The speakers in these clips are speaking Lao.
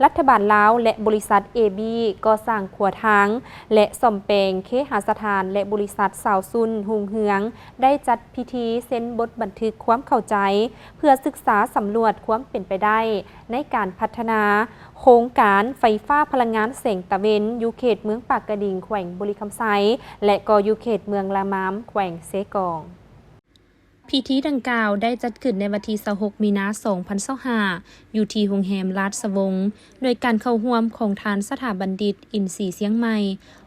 ລັດຖະບານລາວ ແລະ ບໍລິສັດ ເອບີ ກໍ່ສ້າງຂົວທາງ ແລະ ສ້ອມແປງເຄຫະສະຖານ ແລະ ບໍລິສັດ ຊາວຊຸນ ຮຸ່ງເຮືອງ ໄດ້ຈັດພິທີເຊັນບົດບັນທຶກຄວາມເຂົ້າໃຈ ເພື່ອສຶກສາສຳຫຼວດຄວາມເປັນໄປໄດ້ໃນການພັດທະນາໂຄງການໄຟຟ້າພະລັງງານແສງຕາເວັນ ຢູ່ເຂດເມືອງປາກກະດິງ ແຂວງບໍລິຄຳໄຊ ແລະ ກໍຢູ່ເຂດເມືອງລະມາມ ແຂວງເຊກອງ. ພິທີດັ່ງກ່າວໄດ້ຈັດຂຶ້ນໃນວັນທີຊາວຫົກ ມີນາ ສອງພັນຊາວຫ້າ ຢູ່ທີ່ໂຮງແຮມລາຊະວົງ ໂດຍການເຂົ້າຮ່ວມຂອງທ່ານ ສະຖາບັນດິດ ອິນສີຊຽງໃໝ່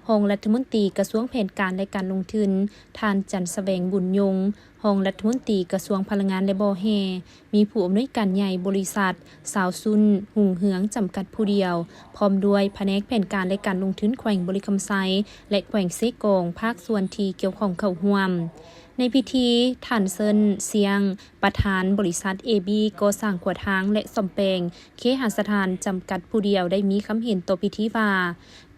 ຮອງລັດຖະມົນຕີກະຊວງແຜນການ ແລະ ການລົງທຶນ, ທ່ານ ຈັນສະແຫວງ ບຸນຍົງ ຮອງລັດຖະມົນຕີກະຊວງພະລັງງານ ແລະ ບໍ່ແຮ່, ມີຜູ້ອຳນວຍການໃຫຍ່ບໍລິສັດ ຊາວຊຸນ ຮຸ່ງເຮືອງ ຈຳກັດຜູ້ດຽວ, ພ້ອມດ້ວຍພະແນກແຜນການ ແລະ ການລົງທຶນແຂວງບໍລິຄຳໄຊ ແລະ ແຂວງເຊກອງ ພາກສ່ວນທີ່ກ່ຽວຂ້ອງເຂົ້າຮ່ວມ. ໃນພິທີ, ທ່ານ ເຊີນ ຊຽງ ປະທານບໍລິສັດ ເອບີ ກໍ່ສ້າງຂົວທາງ ແລະ ສ້ອມແປງເຄຫະສະຖານ ຈຳກັດຜູ້ດຽວ ໄດ້ມີຄຳເຫັນຕໍ່ພິທີວ່າ,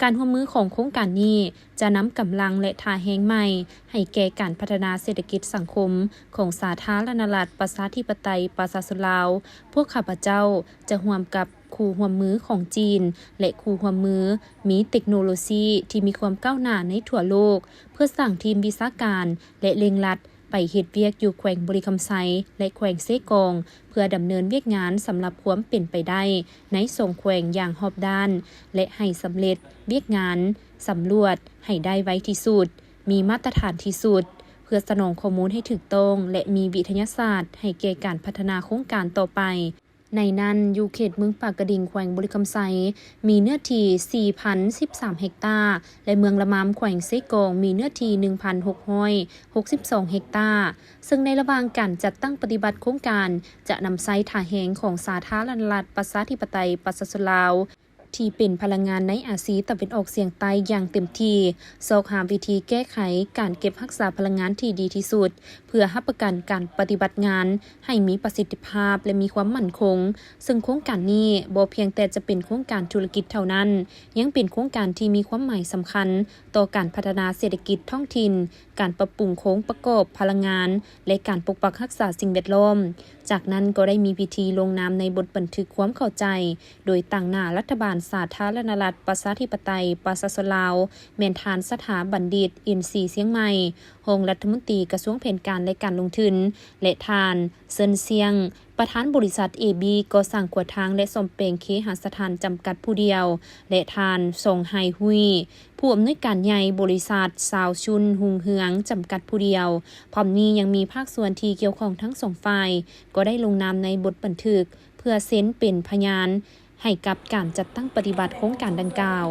ການຮ່ວມມືຂອງໂຄງການນີ້ຈະນຳກຳລັງ ແລະ ທ່າແຮງໃໝ່ໃຫ້ແກ່ການພັດທະນາເສດຖະກິດສັງຄົມຂອງສາທາລະນະລັດ ປະຊາທິປະໄຕ ປະຊາຊົນລາວ. ພວກຂ້າພະເຈົ້າຈະຮ່ວມກັບຄູ່ຮ່ວມມືຂອງຈີນ ແລະ ຄູ່ຮ່ວມມືມີເຕັກໂນໂລຊີທີ່ມີຄວາມກ້າວໜ້າໃນທົ່ວໂລກ ເພື່ອສ້າງທີມວິຊາການ ແລະ ເລັ່ງລັດ ໄປເຮັດວຽກຢູ່ແຂວງບໍລິຄຳໄຊ ແລະ ແຂວງເຊກອງ ເພື່ອດຳເນີນວຽກງານສຳລັບຄວາມເປັນໄປໄດ້ໃນສອງແຂວງຢ່າງຮອບດ້ານ ແລະ ໃຫ້ສຳເລັດວຽກງານສຳຫຼວດໃຫ້ໄດ້ໄວທີ່ສຸດ, ມີມາດຕະຖານທີ່ສຸດ, ເພື່ອສະໜອງຂໍ້ມູນໃຫ້ຖືກຕ້ອງ ແລະ ມີວິທະຍາສາດໃຫ້ແກ່ການພັດທະນາໂຄງການຕໍ່ໄປ. ໃນນັ້ນ, ຢູ່ເຂດເມືອງປາກກະດິງ ແຂວງບໍລິຄຳໄຊ ມີເນື້ອທີ່ ສີ່ພັນສິບສາມ ເຮັກຕາ ແລະ ເມືອງລະມາມ ແຂວງເຊກອງ ມີເນື້ອທີ່ ໜຶ່ງພັນຫົກຮ້ອຍຫົກສິບສອງ ເຮັກຕາ, ເຊິ່ງໃນລະຫວ່າງການຈັດຕັ້ງປະຕິບັດໂຄງການ ຈະນຳໃຊ້ທ່າແຮງຂອງສາທາລະນະລັດ ປະຊາທິປະໄຕ ປະຊາຊົນລາວ ທີ່ເປັນພະລັງງານໃນອາຊີຕາເວັນອອກສຽງໃຕ້ຢ່າງເຕັມທີ່, ຊອກຫາວິທີແກ້ໄຂການເກັບຮັກສາພະລັງງານທີ່ດີທີ່ສຸດ ເພື່ອຮັບປະກັນການປະຕິບັດງານໃຫ້ມີປະສິດທິພາບ ແລະ ມີຄວາມໝັ້ນຄົງ. ເຊິ່ງໂຄງການນີ້ບໍ່ພຽງແຕ່ຈະເປັນໂຄງການທຸລະກິດເທົ່ານັ້ນ, ຍັງເປັນໂຄງການທີ່ມີຄວາມໝາຍສຳຄັນຕໍ່ການພັດທະນາເສດຖະກິດທ້ອງຖິ່ນ, ການປັບປຸງໂຄງປະກອບພະລັງງານ ແລະ ການປົກປັກຮັກສາສິ່ງແວດລ້ອມ. ຈາກນັ້ນກໍໄດ້ມີພິທີລົງນາມໃນບົດບັນທຶກຄວາມເຂົ້າໃຈ ໂດຍຕາງໜ້າລັດຖະບານສາທາລະນະລັດ ປະຊາທິປະໄຕ ປະຊາຊົນລາວ ແມ່ນທ່ານ ສະຖາບັນດິດ ອິນສີຊຽງໃໝ່ ຮອງລັດຖະມົນຕີກະຊວງແຜນການ ແລະ ການລົງທຶນ ແລະ ທ່ານ ເຊີນ ຊຽງ ປະທານບໍລິສັດ ເອບີ ກໍ່ສ້າງຂົວທາງ ແລະ ສ້ອມແປງເຄຫະສະຖານ ຈຳກັດຜູ້ດຽວ ແລະ ທ່ານ ຊອງ ໄຮ ຮຸຍ ຜູ້ອຳນວຍການໃຫຍ່ບໍລິສັດ ຊາວຊຸນ ຮຸ່ງເຮືອງ ຈຳກັດຜູ້ດຽວ. ພ້ອມນີ້ຍັງມີພາກສ່ວນທີ່ກ່ຽວຂ້ອງທັງສອງຝ່າຍ ກໍໄດ້ລົງນາມໃນບົດບັນທຶກ ເພື່ອເຊັນເປັນພະຍານໃຫ້ກັບການຈັດຕັ້ງປະຕິບັດໂຄງການດັ່ງກ່າວ.